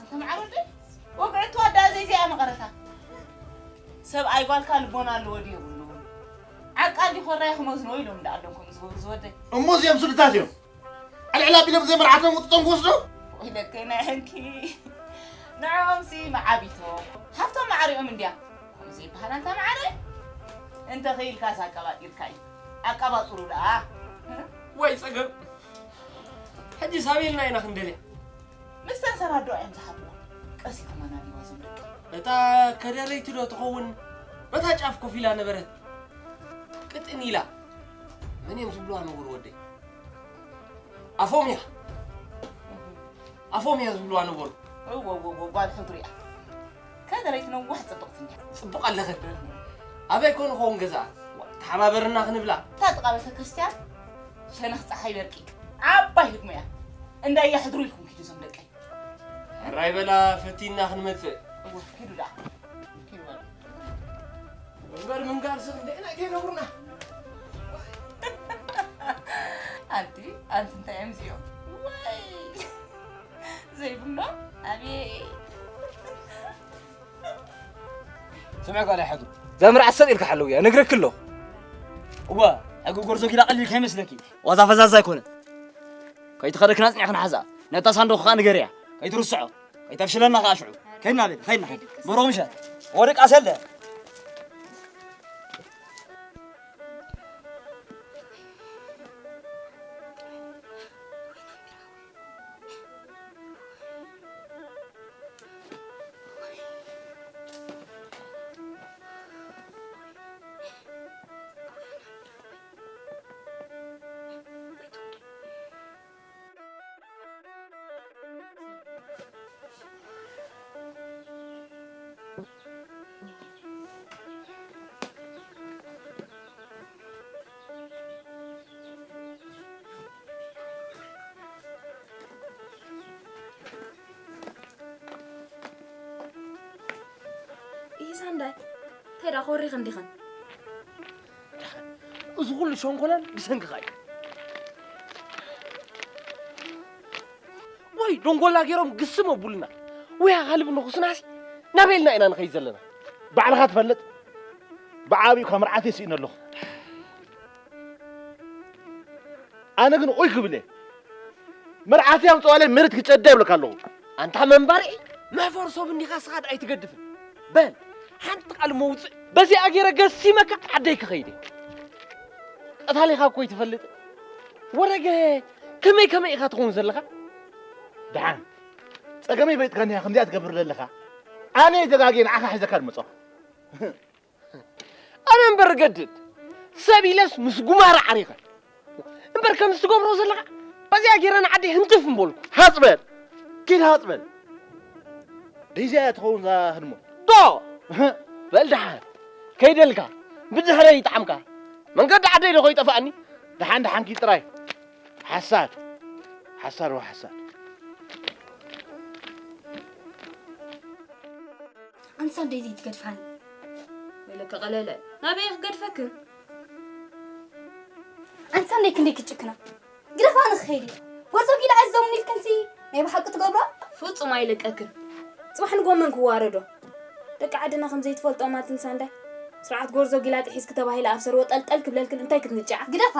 ኣንተ መዓር ወደይ፣ ወግዒ እትወዳ ዘይዚኣ መቐረታ። ሰብኣይ ጓልካ ልቦና ኣለዎ ድዩ የብሉን? ዓቃል ድዩ ኮራይ ክመዝኖ ኢሎም እንዳኣሎም ከምኡ ዝገብሩ ዝወደይ። እሞ እዚኦም ስድታት እዮም። ዕልዕል ኣቢሎም ዘይመርዓቶም ውጥጦም ክወስዱ? ወይለከይ ናይ ሕንኪ። ንዕኦምሲ መዓቢቶም። ሃፍቶም መዓሪኦም እንድያ። ከምኡ ዘይበሃል ኣንታ መዓረ። እንተ ኸኢልካስ ኣቀባጢርካ እዩ። ኣቀባጥሩ ደኣ። ወይ ጸገም። ሕጂ ሳቤልና ኢና ክንደልያ። ምስተን ሰራዶ እዮም ዝሓብዋ። ቀስ ኢልኩም ኣናዲዋ እዞም ደቂ። እታ ከደረይቲ ዶ ትኸውን? በታ ጫፍ ኮፍ ኢላ ነበረት። ቅጥን ኢላ። መን እዮም ዝብልዋ ነበሩ ወደይ? ኣፎምያ። ኣፎምያ ዝብልዋ ነበሩ። እወ፣ እወ፣ እወ፣ ጓል ሕድሪ እያ። ከደረይቲ ነዋሕ ጽብቕቲ እንድያ። ጽቡቕ ኣለኽን። ኣበይ ኮን ኸውን ገዛኣ? ተሓባበርና ክንብላ። እታ ጥቓ ቤተ ክርስቲያን ሸነኽ ጸሓይ በርቂ ዓባይ ህድሞ እያ። እንዳያ ሕድሩ ኢልኩም ኪዱ እዞም ደቀይ። ሕራይ በላ ፈቲና ክንመጽእ። እወ፣ ኪዱ ደኣ። ኪዱ በሉ። እምበር ምንጋር ሰብ እንደ ኢና ከይነብሩና። ኣንቲ፣ ኣንቲ እንታይ እዮም እዚኦም? ወይ! ዘይብሎ? ኣቤት! ስምዒ ጓል ኣይሓድሩ። እዛ መርዓት ሰጥ ኢልካ ሓለውያ፣ ነግረኪ ኣለኹ። እዋ፣ ሕጊ ጎርዞ ጊላ ቀሊል ከይመስለኪ። ዋዛ ፈዛዛ ኣይኮነ። ከይትኸደክና ጽኒዕክን ሓዛ። ነታ ሳንዱቕ ከኣ ንገርያ። ከይትርስዖ። ከይተፍሽለና ከኣ ሽዑ። ከይድና በል፣ ከይድና። ብሩኽ ምሸት። ወድቃ ሰለ። ሳንዳይ እንታይ ደኣ ኮሪኽን ዲኽን? እዚ ኩሉ ሸንኮላል ብሰንክኻ እዩ። ወይ ደንጎላ ገይሮም ግስም ኣቡልና ወይ ኣኻልብ ንኹስናሲ ናበይ ኢልና ኢና ንኸይድ ዘለና? ባዕልኻ ትፈልጥ። ብዓብዩ ካብ መርዓተይ ስኢነ ኣለኹ። ኣነ ግን ኦይ ክብል እየ። መርዓተይ ኣምፅዋለይ መሬት ክጨዳ ይብለካ ኣለኹ። ኣንታ መንባርዒ መሕፈር ሰብ እንዲኻ ስኻ ደኣ ኣይትገድፍን። በል ሓንቲ ቃል መውፅእ በዚኣ ገይረ ገሲመካ ዓደይ ክኸይድ እየ። ቀታሊኻ እኮ ይትፈልጥ። ወረገ ከመይ ከመይ ኢኻ ትኸውን ዘለኻ? ደሓን ጸገመይ ፈሊጥካኒ ከምዚኣ ትገብር ዘለኻ? ኣነ ተጋግየ ንዓኻ ሒዘካ ዝመጻኹ። ኣነ እምበር ገድድ ሰብ ኢለስ ምስ ጉማረ ዓሪኸ እምበር ከምዚ ትገብሮ ዘለኻ በዚኣ ገይረ ንዓደይ ህንትፍ እምበልኩ። ሃጽ በል። ኪድ ሃጽ በል። ደይዚኣ እያ ትኸውን እዛ ህድሞ። ዶ በል ደሓን ከይደልካ ብድሕረይ ይጥዓምካ። መንገዲ ዓደይ ዶ ከይጠፍኣኒ? ደሓን ደሓን ኪድ ጥራይ። ሓሳድ ሓሳድ ወሓሳድ። ኣንሳ እንደዚ ትገድፋኒ። ወይለከ ቀለለ ናበይ ክገድፈክን? ኣንሳ እንደይ ክንደይ ክጭክና ግደፋ ንኽኸይድ እዩ። ጎርዞ ጊላ ኣዘሙኒ ኢልክንሲ ናይ ብሓቂ ትገብሮ? ፍጹም ኣይለቀክን። ጽባሕ ንጎመን ክዋረዶ። ደቂ ዓድና ከም ዘይትፈልጦ ማትን ሳንዳይ። ስርዓት ጎርዞ ጊላ ጥሒስኪ ተባሂለ ኣብ ሰርወ ጠልጠል ክብለልክን እንታይ ክትንጫዓ? ግደፋ።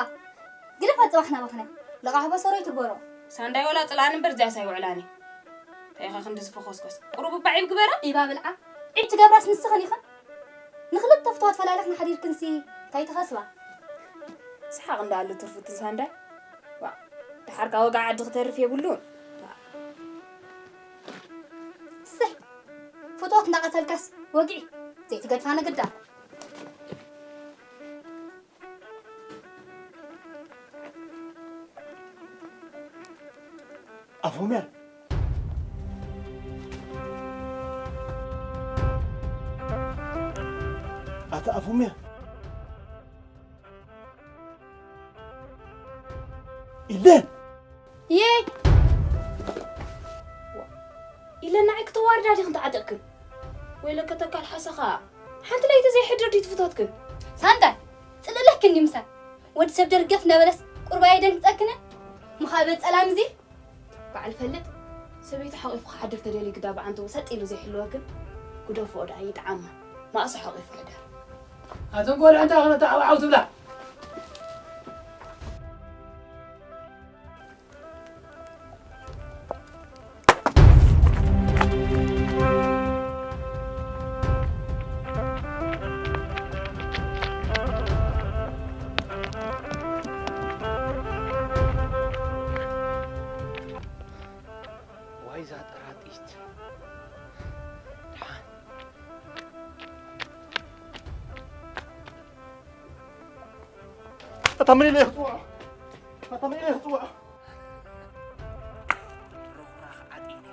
ግደፋ ጽባሕ ናባኽና። ለቓሕ በሰሮይ ትግበሮ። ሳንዳይ ወላ ጽልኣን እምበር እዚኣስ ኣይውዕላን እየ። እንታይ ኢኻ ክንዲ ዝፈኾስኮስ? ቁሩብ እባ ዒብ ግበራ። ኢባ ብልዓ። ዒብ ትገብራስ ንስኽን ኢኽን። ንኽልተ ፍትዋት ፈላሊኽን ሓዲርክንሲ እንታይ ትኸስባ? ሰሓቕ እንዳኣሉ ትርፉ እቲ ሳንዳይ። ዋ፣ ደሓር ካብ ወግዒ ዓዲ ክተርፍ የብሉን። ዋ። ስሕ፣ ፍትወት እንዳቐተልካስ ወግዒ ዘይትገድፋ ንግዳ። ኣፎምያ፣ ኣታ ኣፎምያ። ኢለን። የይ! ኢለን ንዓይ ክተዋርዳ ዲኽን ተዓጢቕክን? ወይለከ ተካል ሓሰኻ፣ ሓንቲ ለይቲ ዘይሕድር ድዩ ትፍቶትክን? ሳንዳይ፣ ጽልእለክን ድዩ ምሳይ? ወዲ ሰብ ደርገፍ ነበለስ ቁርባይ ደንግጸክን? ምኻበ ጸላም እዚ? በዓል ፈልጥ፣ ሰበይቱ ሓቂፉ ክሓድር ተደልዩ ግዳ ብዓንተቦ ሰጥ ኢሉ ዘይሕልወክን? ግደፍኦ ደኣ ይጥዓማ፣ ማእሱ ሓቂፉ ሕደር። ኣተን ቆልዑ እንታይ ክነተዓባዓው ትብላ? ዋይ እዛ ጠራጢት። ደሓን። ኣታ መን ኢለ ክጽውዖ? ኣታ መን ኢለ ክጽውዖ? ሮኽራኽ ዓጢነ።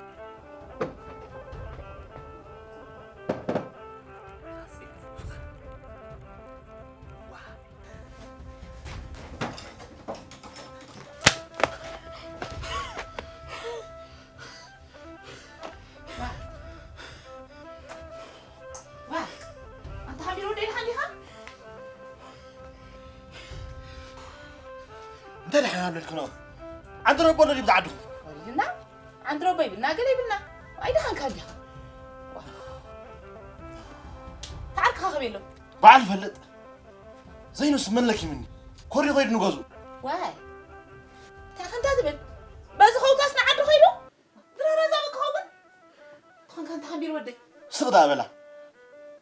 ዋ፣ ኣንታ ሓሚር ወደይ ደሓን ዲኻ? እንታይ ደሓን ኣሎ ኢልክኖ? ዓንድሮ ቦሎ ድዩ ብዛዕድኹም? ወሊድና? ዓንድሮ ቦ ይብልና፣ ገለ ይብልና። ኣይደሓንካ ዲኻ? ዋ። ተዓርክኻ ከመይ ኣሎ? በዓል ፈልጥ። ዘይኑስ መለኪምኒ። ኮሪ ኾይድ ንገዝኡ። ዋይ። እንታይ ከምታ ትብል? በዚ ኸውታስ ንዓዲ ኸይዱ? ብራራ ዛመ ክኸውን? ትኾንካ እንታይ ሓቢር ወደይ? ስቕ ደኣ በላ።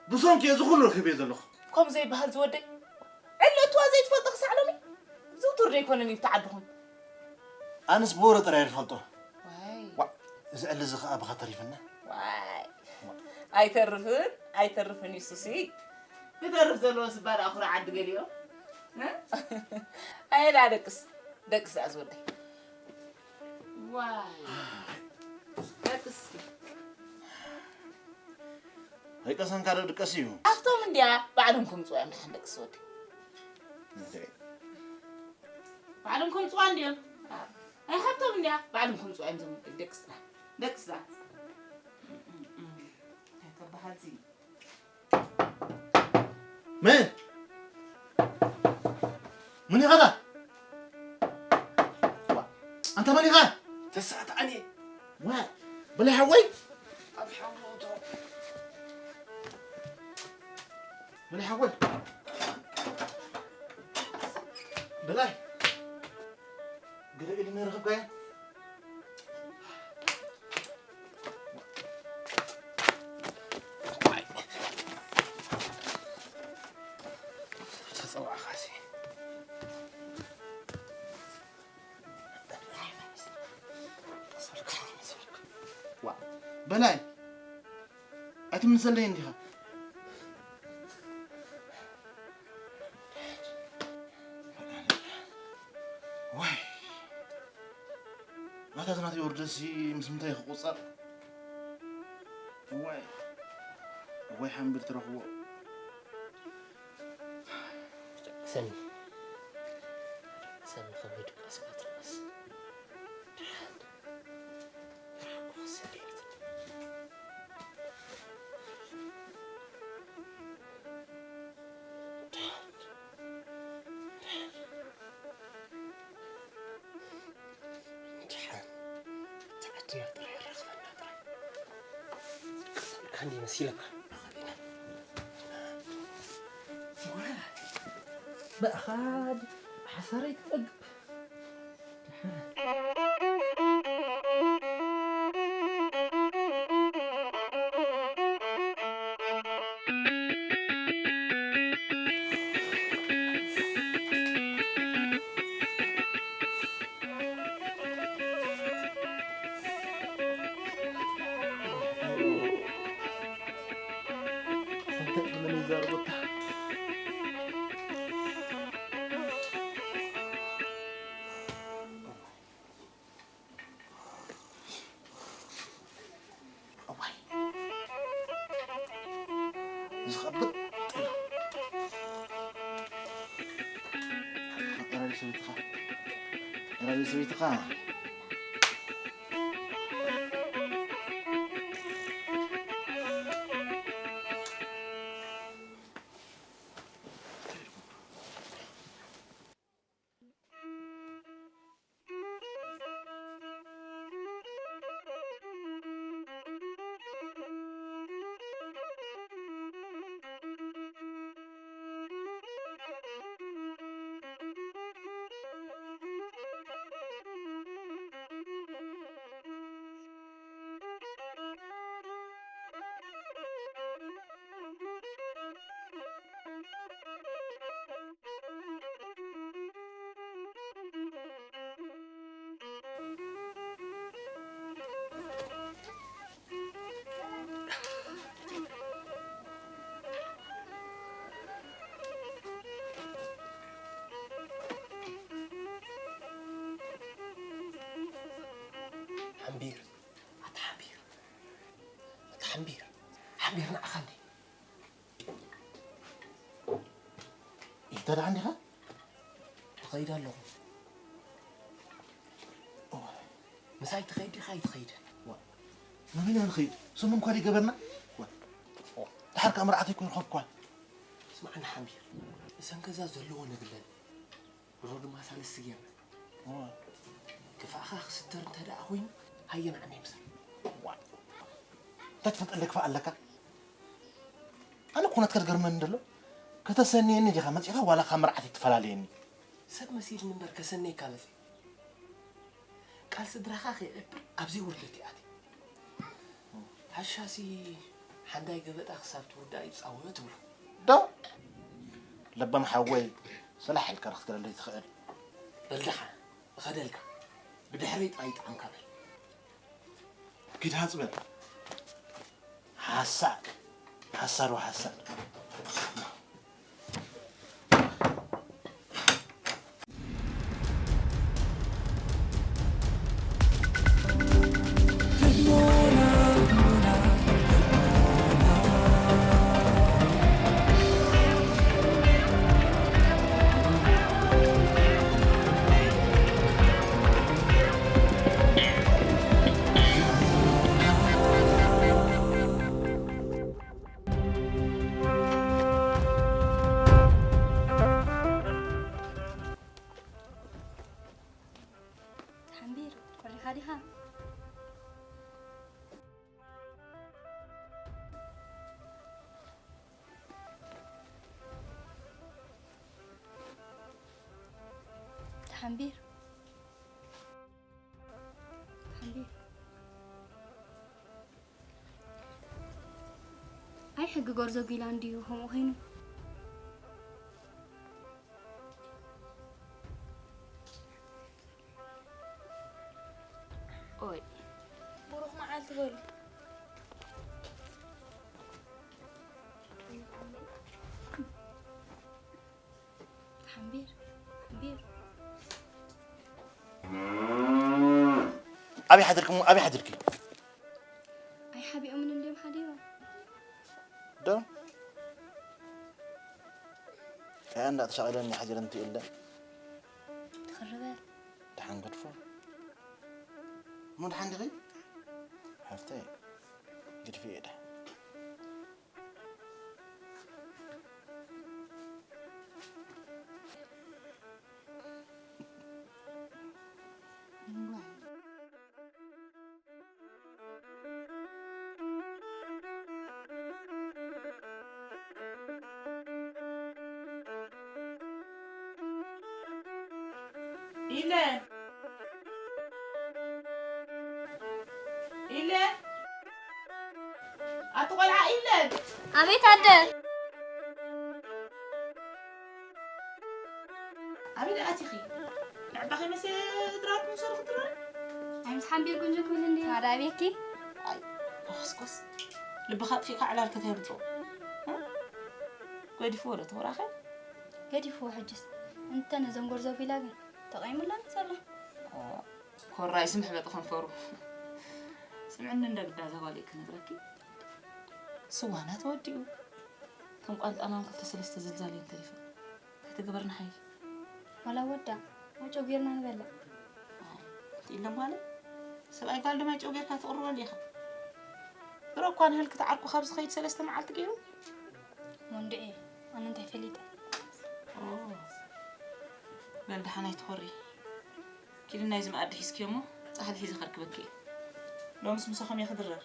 ብሰንኪ እዚ ኩሉ ረኺበ ዘለኹ። ከምኡ ዘይበሃል ዝወደይ። ዕሊ እትዋ ዘይትፈልጦ ክሳዕ ሎሚ? ዝውቱር ዘይኮነን እዩ ተዓድኹም። ኣነስ ብወረ ጥራይ እየ ዝፈልጦ። ዋይ። ዋ፣ እዚ ዕሊ እዚ ኸኣ ብኻ ተሪፍና። ዋይ። ኣይተርፍን፣ ኣይተርፍን ይሱሲ። ክተርፍ ዘለዎ ስባ ደኣ ኩራ ዓዲ ገሊኦ። እ? ኣየዳ ደቅስ፣ ደቅስ ደኣ ዝወደይ። ዋይ። ደቅስ። ኣይቀሰንካ ዶ ድቀስ እዩ? ኣብቶም እንድያ ባዕሎም ከምፅኡ እዮም ደሓን ደቅስ ወደይ። እንታይ? ባዕሎም ከምፅዋ እንድዮም። ኣይ ሃብቶም እንድያ ባዕሎም ከምፅዋ እዮም ዞም ደቅስና። ደቅስና። እንታይ ተበሃልሲ? መን? መን ኢኻ? ዋ፣ ኣንታ መን ኢኻ? ተሳእት ኣነ። ዋ፣ በላይ ሓወይ። ኣብ ሓውቶ። በላይ ሓወይ። በላይ። ገለ ኢሉ ነይረ ኸብካያ? ተጸዋዕኻሲ። ዋ፣ በላይ፣ ኣይትምልሰለይ እንዲኻ። ዋይ፣ ናታ ዝናተይ ወርደሲ ምስ ምንታይ ክቑጸር? ዋይ፣ ዋይ ሓምቢር ትረኽቦ። ሰኒ፣ ሰኒ፣ ከመይ ድቃስ ባትርቀስ? ደሓን፣ ደሓን እኮ ሰኒ። ደሓን፣ ደሓን። ደሓን፣ እቲ ዓድና ጥራይ የራኽበና ጥራይ። ክኽእልካ እንዲ መሲለካ። ብኣኻድ ሓሳረይ ክጠግብ። እዋይ። ዝኸብጥ ጥላ። ኣራዲ ሰበይትኻ። ኣራዲ ሰበይትኻ። ሓምቢር፣ ኣታ ሓምቢር፣ ኣታ ሓምቢር፣ ሓምቢር ንዓኻ እንዴ? እንተ ደኣ እንዲኻ? እኸይድ ኣለኹ። ምሳይ ትኸይድ ዲኻ ኣይትኸይድን? ዋ፣ ናብ መን ኢና ንኸይድ? ሰሙን እኳ ደይገበርና? ዋ፣ ዋ፣ ደሓር ከኣ መርዓተይ እኮ ይረኸብኳ። ስማዕኒ ሓምቢር፣ እዘን ገዛ ዘለዎ ነብለን። ንዑ ድማ ሳልስቲ ጌርና። ዋ። ክፋእኻ ክስተር እንተ ደኣ ኮይኑ፣ ሃየ ንዓመይ ምሰል። ዋ። እንታይ ትፈልጠለይ ክፋእ ኣለካ? ኣነ እኮ ናትካ ዝገርመኒ ዘሎ፣ ከተሰንየኒ ዲኻ መጺኻ ዋላ ካብ መርዓተይ ትፈላለየኒ? ሰብ መሲልኒ እምበር ከሰንየካ መጺእ። ቃል ስድራኻ ከየዕብር ኣብ ዘይውርደት ይኣትዩ። ሓሻሲ ሓንዳይ ገበጣ ክሳብ ትውዳእ ይጻወ ትብሎ። ዶ? ለባም ሓወይ፣ ሰላሕ ኢልካ ክትገለለይ ትኽእል። በል ደሓን፣ እኸደልካ። ብድሕረይ ጥራይ ይጥዓምካ በል። ኪድ ሃጽ በል። ሓሳድ፣ ሓሳድ ወሓሳድ። ሓምቢር። ሓምቢር። ኣይ ሕጊ ጎርዞ ጊላ እንድዩ ከምኡ ኮይኑ። ኦይ። ብሩኽ መዓልቲ በሉ። ሓምቢር፣ ሓምቢር። ኣበይ ሓዲርክሞ? ኣበይ ሓዲርኪ? ኣይሓቢኦምን እንድዮም ሓዲሮም። ዶ? ኣያ እንዳተሻቐለኒ ሓዲረ እንት የለ። ትኽርበል። ደሓን ገድፎ። እሞ ደሓን ዲኺ? ሓፍተይ፣ ግድፊ እየ ደሓን። ኢለ፣ ኢለ፣ ኣቲ ቆልዓ ኢለ። ኣቤት ኣደ። ኣበይ ደኣ ኣቲኺ? ንዕባኺ መስ ድራር ምሰሩ ክትድረር? ኣይ ምስ ሓምቢር ጉንጆ ክብል እንዲ። ታዲያ ኣቤኪ? ኣይ፣ ተኾስኮስ። ልብኻ ኣጥፊእካ ዕላል ከተምጽኦ። እ? ገዲፍዎ ዶ ተወራኸ? ገዲፍዎ ሕጅስ። እንተ ነዞም ጎርዞ ቢላ ግን ተቐይሙላ መሰላ። ኦ፣ ኮራይ ስምሕ በጥ ከንፈሩ። ስምዕኒ እንደ ግዳ ዘጓሊእ ክነግረኪ። ስዋና ተወዲኡ። ከም ቋንጣና ክልተ ሰለስተ ዝልዛል እየን ተሪፈን። እንታይ ትግበርና ሓይ? ዋላ ወዳ፣ ማይ ጨው ጌርና ንበልዕ። ኣይ፣ ኢሎም ማለት? ሰብኣይ ጓል ድማ ጨው ጌርካ ትቕርበሉ ኢኻ። ብሮ እኳ ንህልክ ተዓርኩ ካብ ዝኸይድ ሰለስተ መዓልቲ ገይሩ። ወንድኤ፣ ኣነ እንታይ ፈሊጠ? ኦ፣ በል ደሓን ኣይትኾሪ። ኪዲ ናይዚ መኣዲ ሒዝኪ እሞ ጻሕሊ ሒዘ ከርክበኪ እየ። ሎምስ ምሳኹም እየ ክድረር።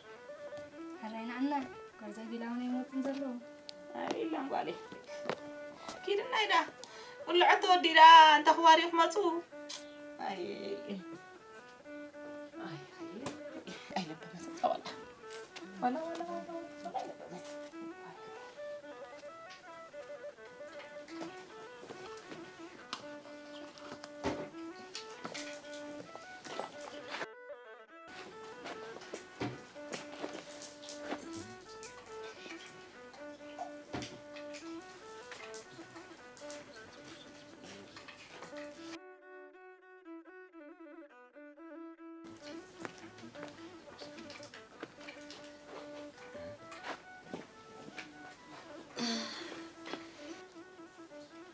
ሕራይ ንዓና፣ ጓል ዘቢላ እውን ኣይመጽን ዘለዉ። ኣይ ኢላን ጓለይ። ኪዲ ናይ ዳ ቁልዖ ተወዲዳ እንተ ክዋሪ ክመጹ። ኣይ፣ ኣይ፣ ኣይ፣ ኣይለበመት። ዋላ፣ ዋላ፣ ዋላ፣ ዋላ፣ ዋላ ኣይለበመት።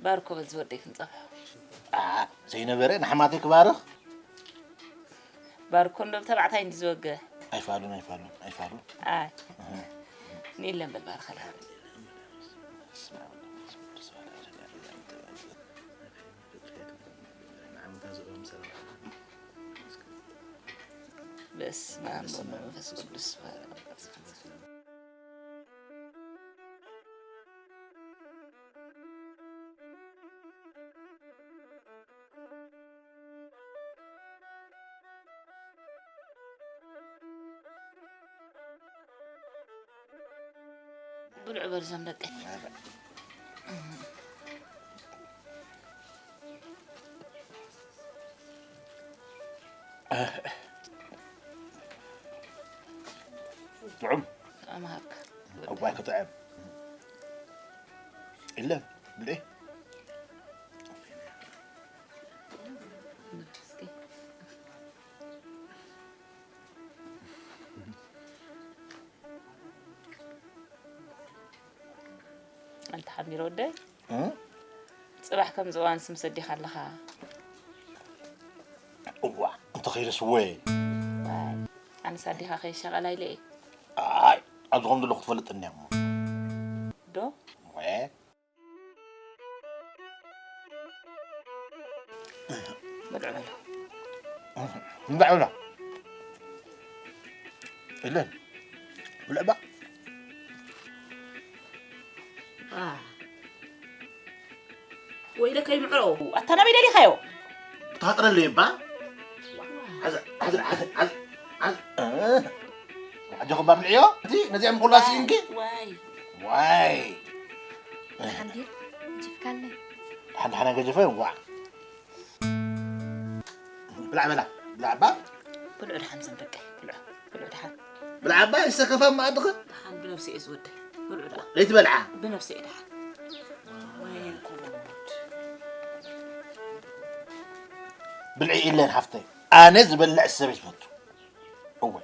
ባርኮ በል ዝወደይ ክንጸብሖ። ኣ፣ ዘይነበረ ንሓማተይ ክባርኽ። ባርኮ እንዶ ብተባዕታይ እንዲ ዝወገ። ኣይፋሉን፣ ኣይፋሉን፣ ኣይፋሉን። ኣይ። እህ። ንኢለን በል ባርኸላ። በስመ ኣብ ወወልድ ወመንፈስ ቅዱስ። ብልዑ በሉ እዞም ደቀይ። ጥዑም። ጥዑም ሃብካ። እዋይ ክጥዕም። ኢለ ብልዒ። ኣንታ ሓሚር ወደይ፣ እ? ጽባሕ ከምዚ እዋንስ ምስ ኣዴኻ ኣለኻ? እዋ፣ እንተኸይደስ ወይ? ዋይ፣ ኣነስ ኣዴኻ ከይሸቐላ ኢለ እየ። ኣይ፣ ኣብዚ ከም ዘለኹ ትፈልጥኒ እያ እሞ። ዶ? ወይ? ብልዕ በላ። እንዳ ብላ። ኢለን። ብልዕ ባ። ዋ። ወይለከ ይምዕሮ። ኣታ ናበይ ደሊኻዮ? ታጥረለይ እባ። ሓዘ፣ ሓዘ፣ ሓዘ፣ ሓዘ፣ ሓዘ። እ፣ ኣጆኺ እባ ብልዕዮ። እቲ ነዚኦም ኩላ ስኢንኪ። ዋይ። ዋይ። ሓንቢር፣ ጅፍካለይ። ሓንቲ ሓና ገጀፈ፣ ዋ። ብላዕ በላ፣ ብላዕ እባ። ብልዑ ደሓን ዘንበቀ፣ ብልዑ፣ ብልዑ ደሓን። ብላዕ እባ፣ ይሰከፋ መኣድኺ። ደሓን ብነብሲ እየ ዝወደይ። ብልዑ ደኣ። ለይቲ በልዓ። ብነብሲ እየ ደሓን። ወይ ኮሞድ። ብልዒ ኢለን ሓፍተይ። ኣነ ዝበልዕ ሰብ ይፈቱ። እወ።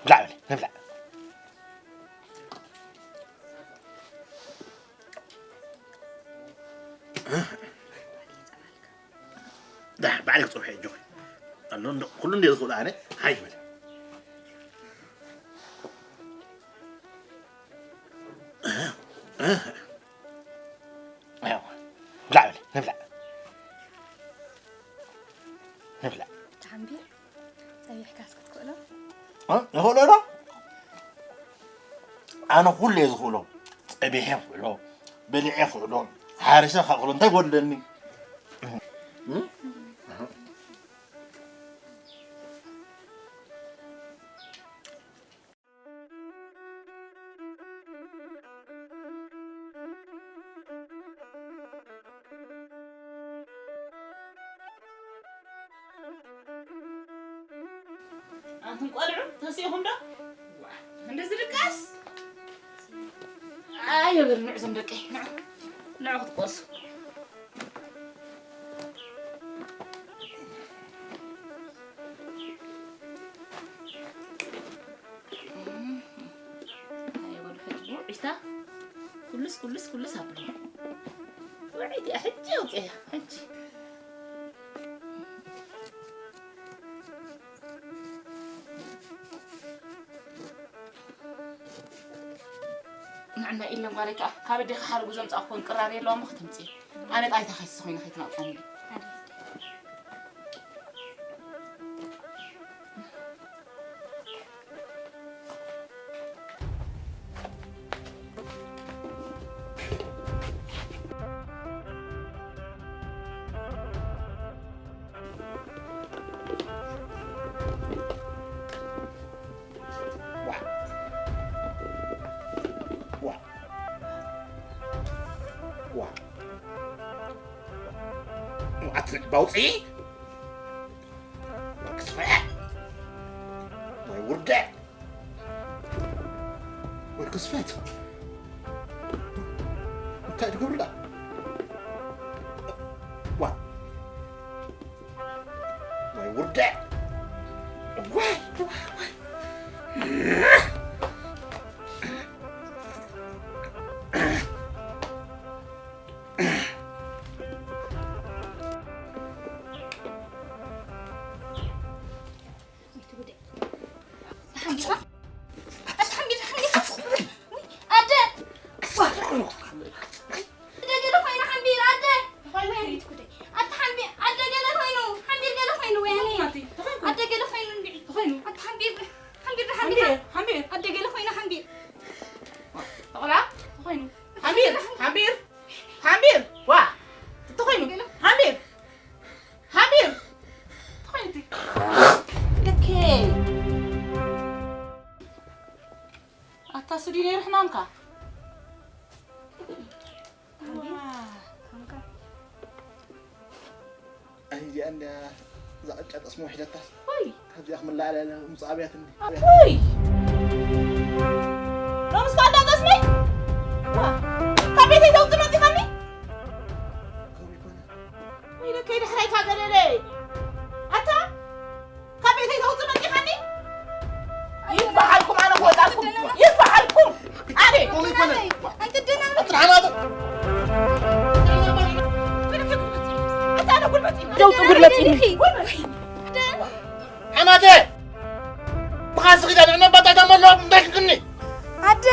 ብላዕ በሊ፣ ንብላዕ። ዳ፣ ባዕለይ ክጸብሖ እየ፣ ኣጆኺ። ኣሎ እንዶ፣ ኩሉ እንደ ዝኽእሉ ኣነ፣ ሃይ በሊ። ኣዮ፣ ብላዕ በሊ፣ ንብላዕ። ንብላዕ። ተሓንቢር፣ ጸቢሕካስ ክትክእሎ? እ? ይኽእሎ ዶ? ኣነ ኩሉ እየ ዝኽእሎ። ጸቢሐ ክእሎ፣ በሊዐ ክእሎ፣ ሓሪሰ ክእሎ፣ እንታይ ጎድለኒ? እ? ኣንቱም ቆልዑ ተሲእኹም ዶ? ዋ፣ እንደዚ ድቃስ? ኣይ፣ በል ንዑ ዞም ደቀይ፣ ንዑ። ንዑ ክትቆሱ። ኣይ፣ ወዲ ሕጂ ውዒታ። ኩልስ፣ ኩልስ፣ ኩልስ ኣብሎ። ውዒት እያ፣ ሕጂ ኣውፅእያ፣ ሕጂ። ንዕና ኢለን ጓለይ ከዓ ካብ ኣዴኻ ሓርጉ ዘምፃእኩ ቅራር የለዋ እሞ ከተምፅእ። ኣነ ጣይታ ኸይሲ ኮይነ ከይትናውጣኒ። ዋ። ዋ። ዋ። ኣትልዕ ባውፂ። ክስፈ። ወይ ውርደት። ወይ ክስፈት። እንታይ ትገብርላ? ዋ። ወይ ውርደት። ወይ፣ ወይ፣ ወይ። ኣደ! ኣደ ገለ ኮይኑ ሓምቢር፣ ኣደ! ኣታ ሓምቢር፣ ኣደ ገለ ኮይኑ፣ ሓምቢር ገለ ኮይኑ፣ ወያኔ። ኣደ ገለ ኮይኑ እንድዒ። ኣታ ሓምቢር፣ ሓምቢር ደሓን ዲኻ? ሓምቢር፣ ሓምቢር። ኣደ ገለ ኮይኑ ሓምቢር። ተቆላ፣ ተኾይኑ። ሓምቢር፣ ሓምቢር፣ ሓምቢር። ዋ፣ ተኾይኑ። ሓምቢር፣ ሓምቢር። ተኾይኑ እቲ። ልኬ። ኣታ ሱዲ ነይሩ ሕማምካ። ዋ። ኣይ፣ እዚኣ እንድያ እዛ ቅጫ ጠስሚ ውሒዳታ። ወይ። ካብዚኣ ክምላእ ኣለ፣ ምጽእ ኣብያትኒ። ወይ። ሎምስ ከኣ እንዳ ጠስመይ? ዋ። ካብ ቤተይ ተውጽእ መጺኻኒ? ከምኡ ይኮነ። ወይ፣ ለከይ ድሕረይካ ገለለ። ኣታ፣ ካብ ቤተይ ተውጽእ መጺኻኒ? ይበሓልኩም፣ ኣነ ክወጻልኩም። ይበሓልኩም። ኣነ። ከምኡ ይኮነ። ኣንተ ደህና ነህ? ኣትርሓናተ። ኣታ፣ ኣነ ጉልበት እዩ። ደውጡ ጉልበት እዩ። ሓማተ! ብኻሲ ኺዳ ንዕነ ባታ ተመሎ እንታይ ክንክኒ? ኣደ!